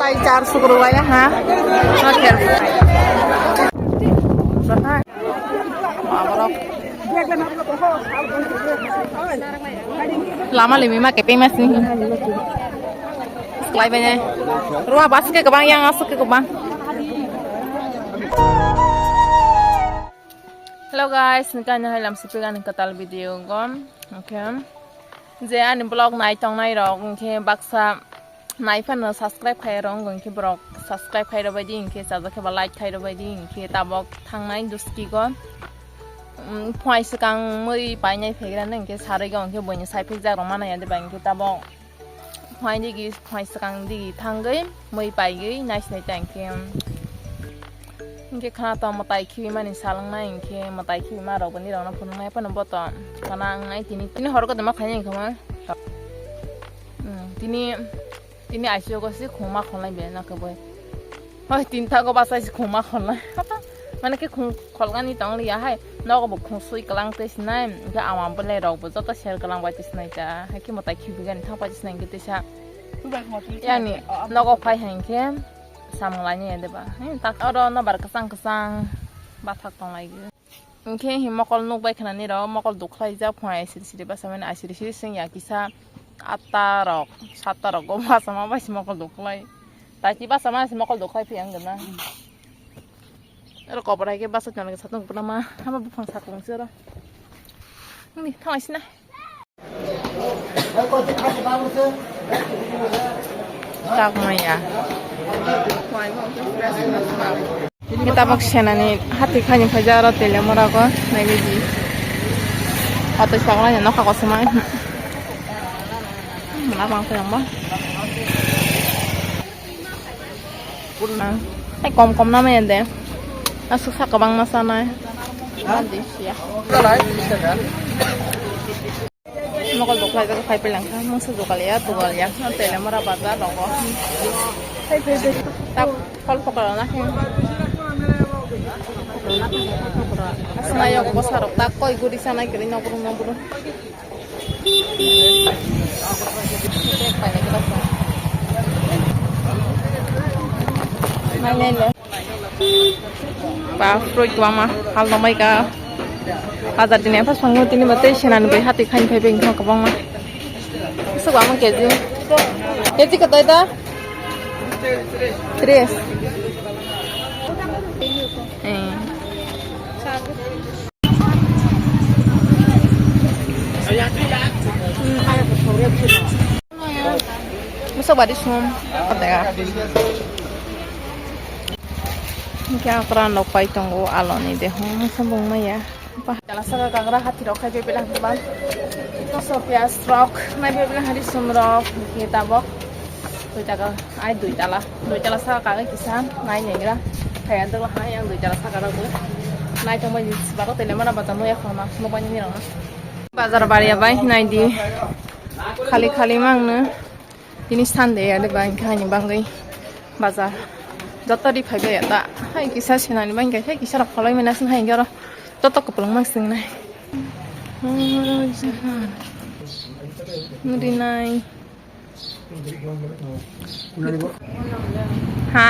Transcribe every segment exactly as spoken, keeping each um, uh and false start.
Char sukru waya ha. Hotel. Lama limi ma kepeng ma sini. Seklai bene. Ruah bas ke kebang yang asuk ke kebang. Hello guys, nokha no hai lam sipik ani kwtal video go. Okay. Je ani vlog nai tongnai rok, hwnkhe baksa nai phano subscribe khai rok, hwnkhe borok subscribe khai rok bai di, hwnkhe chajak khe ba like khai rok bai di, hwnkhe tabok thangnai duski go. Mm, phuai swkang mui painai phegra nai, hwnkhe sarwi go, hwnkhe buini sai phikjak rok mana ya de bai, hwnkhe tabok. Phuai digi, phuai swkang digi thangwi, mui paigwi, naisinai ta hwnkhe, hwnkhe khana to mwtai khibi mani salwngnai, hwnkhe mwtai khibi ma rok bini rokno phunuknai phano bo to khana wngnai tini, tini horo kotorma khainai hwnkhe ma. Hmm, tini, tini I C U go si khungma khonai be na khe boi. Hoi, tinta go bachai se khungma khonai. Mane khe khung kholgani tong liya hai. Nogo bo khung sui kwlang tei sinai. Hwnkhe ama bwlai rok bo joto ser kwlang bai tei sinai ta. Hai khe mwtai khibi gani thang pai tei sinai hwnkhe teisa. Yani nogo phai hai hwnkhe samung lainai ya deba. He, tak oro nobar kwchang kwchang bathak tong lai. Hwnkhe hi mokol nukbai khwnani rok, mokol dukhlaijak phung ai siri siri basa mani ai siri siri swngya kisa atta rok, satta rok go basa ma bai se mokol dukhlai. Taiki basa ma se mokol dukhlai phiya wngkha na. Oro kobor hai khe basa tongla satung puna ma hama buphang sakung se oro. Nini thanglai sina. Tak maya. Kitabok senani hati khani phaija aro tele mora go nai di. Auto sakla ni nokha kosom ai. Mala bang tong ba. Hai kom kom na maya de. Asuk sa kwbangma sanai. Mokol dukhlaijak phai pelangkha, mungsa jugal ya, tugal ya, tele mora baja rogo. Hai phai phai. Tak phol phokol na khe. Asna yok bosarok tak koi guri sanai kiri nokru nokru. Nai nai le. Ba, fruit kwbangma hal tongbaikha. Bazar tini ephas phangno tini ba tei senani bai hati khaini phaibai wngkha kwbangma. Swk kwbangma K G. K G kwtai da? Tres. Eh. Bwswk badi sum. Hingke akra nok pai tongo aloni de hum sambung maya. Jala saka kagra hati rok khai bebela hingke ban. Toso piyas rok nai bebela hari sum rok hingke tabok. Dui taka ai dui tala dui tala saka kaga kisa nai negra. Kaya dolo hai yang dui tala saka rok bo. Nai tongbai ni baro tele mana bata noya khona nokbai ni rok. Bazar bariya bai nai di. Khali khali mangno. Tini Sunday ya de bang kha ni bangwi bazar. Joto ri phai ya ta. Hai kisa sinani bang kha kisa rok kholoi mena sin hai garo. Joto kupulung mang sing nai. Rinai. Ha?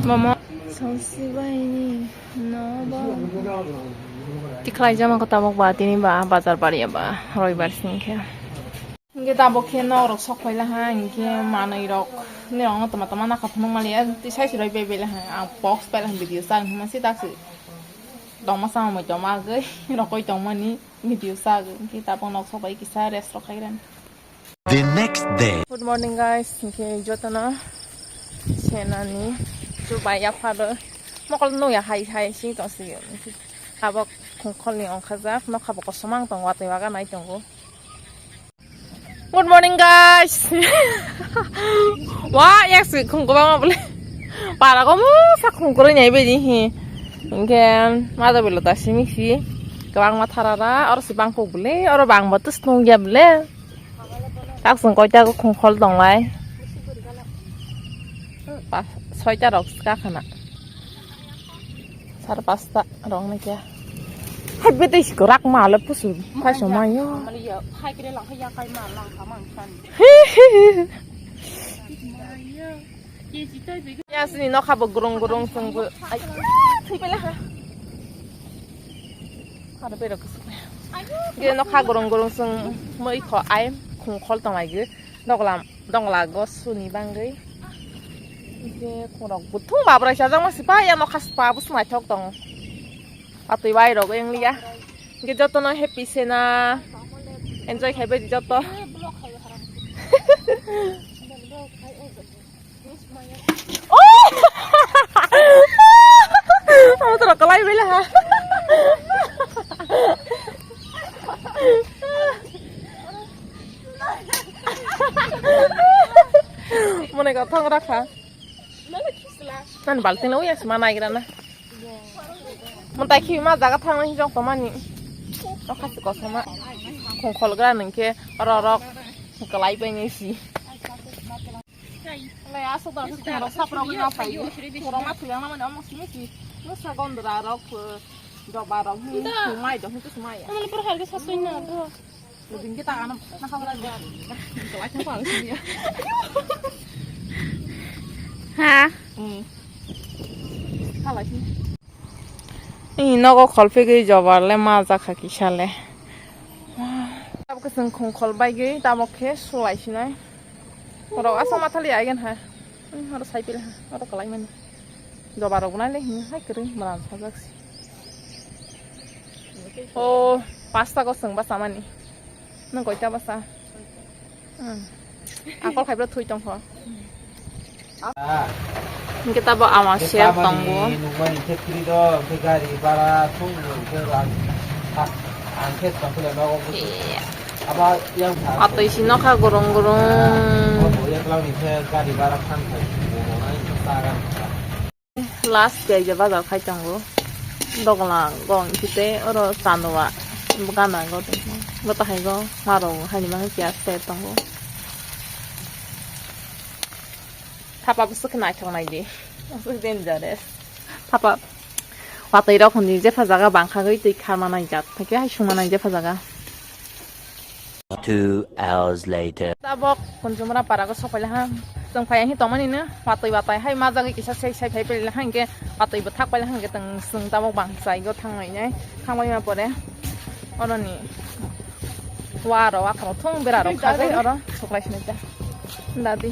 Momo. Songsi bai ni no ba. Tikhlai jama ko tabok ba tini ba bazar bariya ba roibar sing khe. Hingke tabok khe nok rok sok paila ha, hingke manwi rok nirok no toma toma naka phunuk maliya, tei sai se roi bai bela ha, ang box paila ha video chang hima se tak se tongma sama mui tongma agoi rokoi tongmani video chagoi, hingke tabok nok sok bai kisa rest rok khai rani. The next day. Good morning guys, hingke jotono senani chubai yapharo mokol nung ya hai hai sing tong se tabok khungkholni ongkhajak nokha bo kosom ang tongo watwi waga nai tongo. Good morning guys. Wa yak si khung kwbangma bole. Para ko musa khung kwrwi nai bedi hi. Hingke mada belo ta simi si. Kwbangma tharara oro si bangkok bole oro bangbo tus nung ya bole. Tak sung koita ko khung khol tong lai. Pa soita rok ska khana. Sar pasta rok ni kya. Hai bete si korak ma le pusu. Phai so ma yo. Mali ya, hai kre lang hai ya kai ma lang kha mang san. Hi, hi, hi. Ya sini nokha bo gurung gurung sung bo. Ai, thwi pele ha. Khana berok kusuk. Ge nokha gurung gurung sung moi kho ai khungkhol tong ai ge. Doglam dongla go suni bangwi. Ge khorok buthung babrai sajak ma sipa ya nokha sipa bo sumai thok tong. Atwi bai rok wng liya. Ge joto no happy sena. Enjoy khai bai joto. Oh! Amo to kalai bela ha. Mone ko thong rakha. Nan balting lo ya sma nai gra na. Montai khi ma jaga thang nai jong to mani. To khasi ko sama. Khong khol gra nang khe oro rok kalai bai nai si. Lai asuk da asuk da rok sap rok na pai. Rok ma thuyang na mani omo simi si. No sa gondra rok, joba rok hi, mai do hi to sumai. Amani por har ke sasoi na do. Lubin kita anam na khamra da. Kalai thang pang sini ya. Ha? Hmm. Kalai sini. Ni nogo kholphigwi jobar le ma jakha kisa le. Tabuk khe chwng khungkhol baigwi tabuk khe sulai sinai. Rok asa mathali aigen ha. Oro cycle ha, oro kalai mani. Joba rok nai le hini hai kwrwi mwnam sajak si. O pasta go chwng basa mani. Nwng koita basa? Hmm. Akol khai bwrwi thwi tong kho. Hwnkhe tabuk ama share tongo. Nungmani khe free do, hwnkhe gari bara thung hwnkhe ang, ang khe tong khe nogo. Abo yang sa. Atwi si nokha gurung gurung. Bo yang lang ni khe gari bara thang khai. Last khe je bazar khai tongo. Dogla gong kite oro chanwa gana go tongkha. Bo tahai go maro haini bagwi piyaj se tongo. Thapa bwswk khe naithok nai di. Dangerous. Thapa watwi rok hwnwi jepha jaga bangkhagwi twi kharma naijak. Hakhe hai sungma nai jepha jaga. Two hours later. Tabok Kunjumra para go sopai laha. Chwng phai hi tongmani no watwi watwi hai ma jagwi kisa sei sai phai pili laha hwnkhe watwi bo thak pai laha hwnkhe tong chwng tabok bang chai go thang nai nai. Thang bai ma pore oroni wa ro wa khoro thung bera ro kha gai oro suklai sinai ta. Dadi.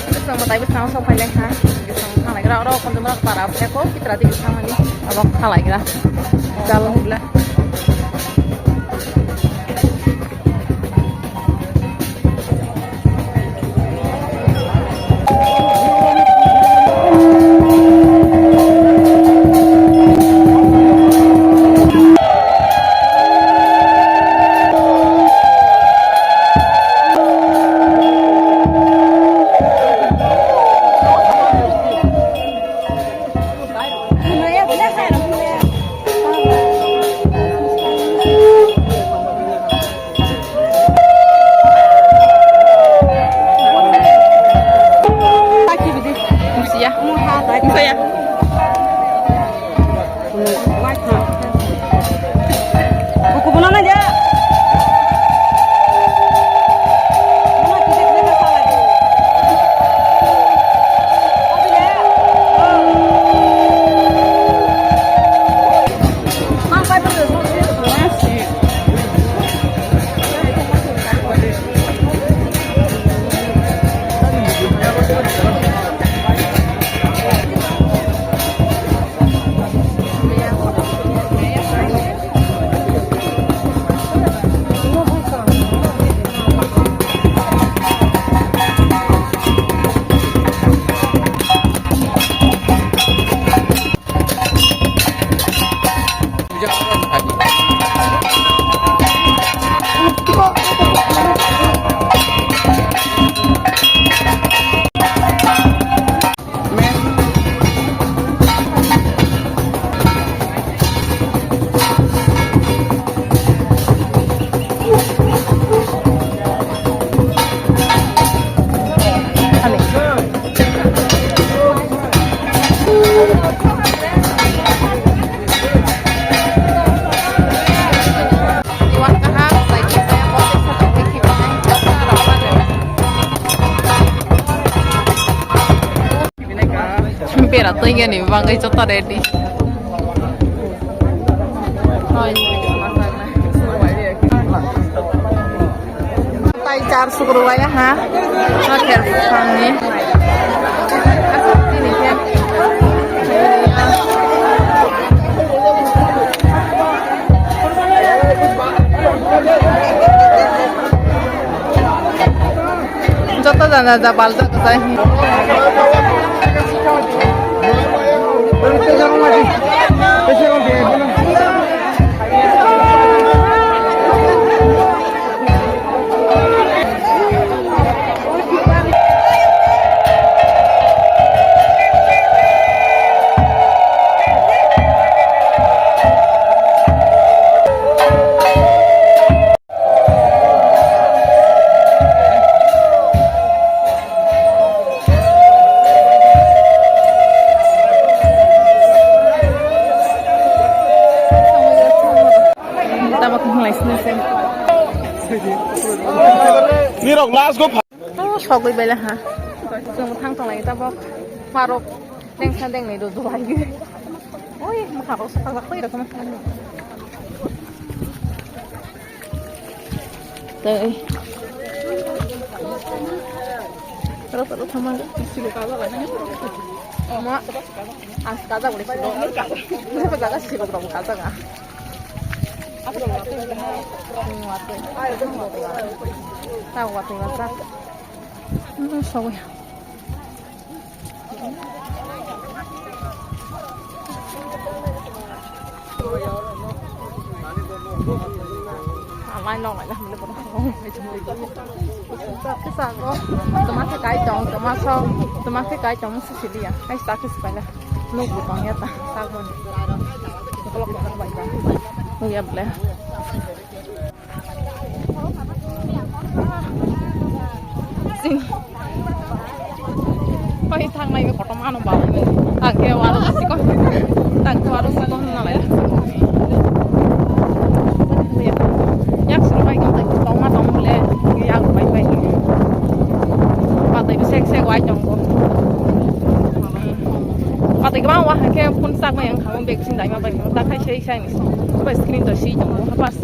Bwskango tai bwskango sok phai lai kha. Bwskango thanglaigra oro Kunjumra para phai kho Pitra di bwskango ni abo khalaigra. Chalo hwnkhe. Twi gani bangwi joto ready. Tai char sukru wai ha. Char kher phangni. Joto jana ja baljak kwchai. Tabok wng lai sini se. Nirok last go pha- Oh, sogwi bela ha. Chwng thang tong lai tabok. Marok dengsa dengnwi do do lai. Oi, makha rok sakha koi rok ma. Tei. Tara tara thamang. Ma. Ang kajak uli silo. Ini pa jaga silo berapa kajak ah. Hmm, watui. Tahu watui masak. Hmm, sawi. Amai nong lai lah, mula pun. Tapi sago, teman ke kai tong, teman so, teman ke kai tong sisi dia. Kai sakis pala. Nuk bu tong ya ta, sago. Kalau kau tak baik dah. Nuk ya boleh. Sing. Pai thang nai kotor mano ba. Tang ke waro siko. Tang ke waro siko na lai. Yak suru pai kau tang tong ma tong le. Yak pai pai. Patai sek sek wai tong ko. Patai kau wah ke phun sak ma yang kau bek sing dai ma pai. Ta khai sei sai ni. Pai screen to si tong ko. Pas.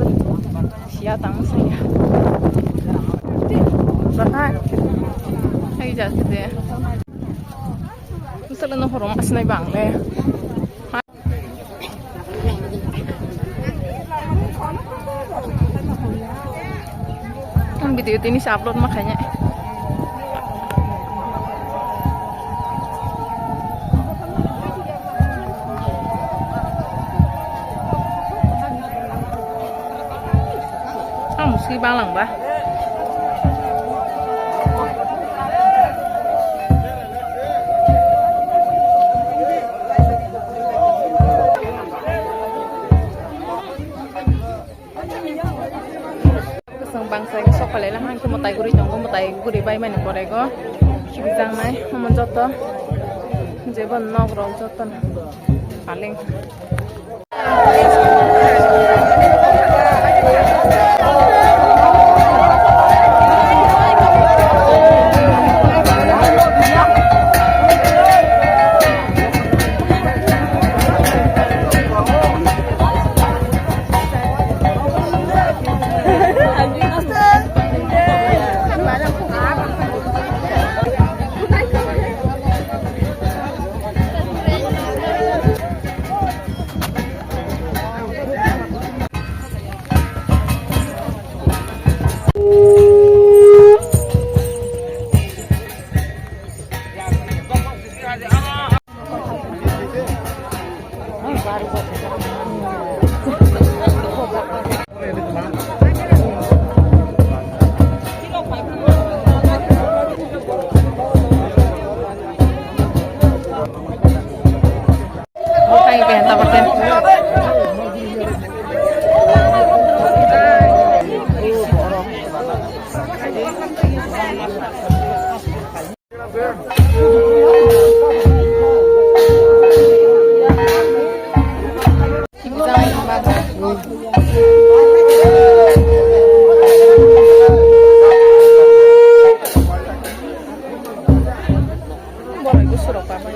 Siya tang saya. Bahai. Hai jat de. Misalnya no horong asnai bang le. Ang video tini sa upload makanya. Ang musi balang ba. Kwchwng bangsa khe sok phalai lang hang khe mwtai guri tongo, mwtai guri bai mani pore go khibijaknai omo joto jebo nok rok joto no paleng. Borok gusurok pabai.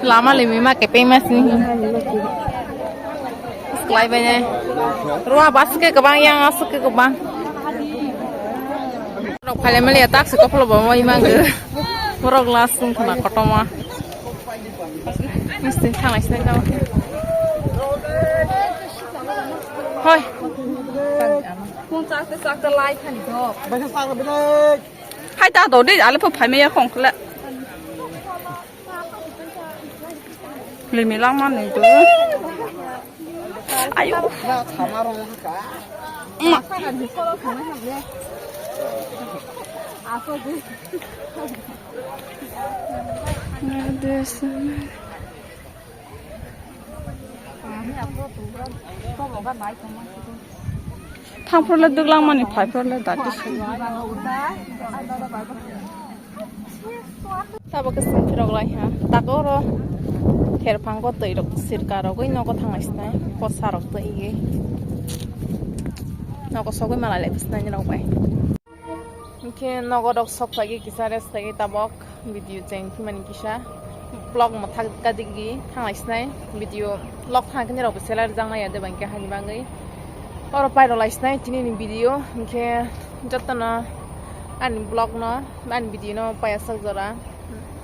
Lama limi ma kepeng ma sini. Sklai bai nai. Rua bas ke kebang yang asuk ke kebang. Rok phale mele tak se koplo bo moi mang. Borok glass sung khna kotoma. Misti thanglai sinai tamo. Hoi. Phone charge te charge te lai khani do. Hai ta do de ale pho phai me ya khong khle. Limi lang man ni do. Ayo. Ma. Thangphro le duglang mani phaiphro le dati. Tabuk ke sing phirok lai ha. Tako oro therphang bo twi rok sirka rogwi nogo thanglai sinai. Kosa rok twi ye. Nogo sogwi malai lai sinai ni rok bai. Hingke nogo rok sok phai kisa rest khai tabok video cheng phimani kisa vlog mo thak kadigi thanglai sinai video vlog thang kini rok bo selar jang nai ade bangke hani bangwi oro pairo lai sinai tini ni video hingke jotono ani vlog no ani video no paya sak jora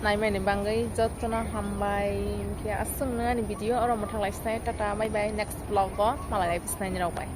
naimani bangwi jotono hambai hingke aswk no ani video oro mo thang lai sinai tata bye bye next vlog o malai lai sinai ni rok bai.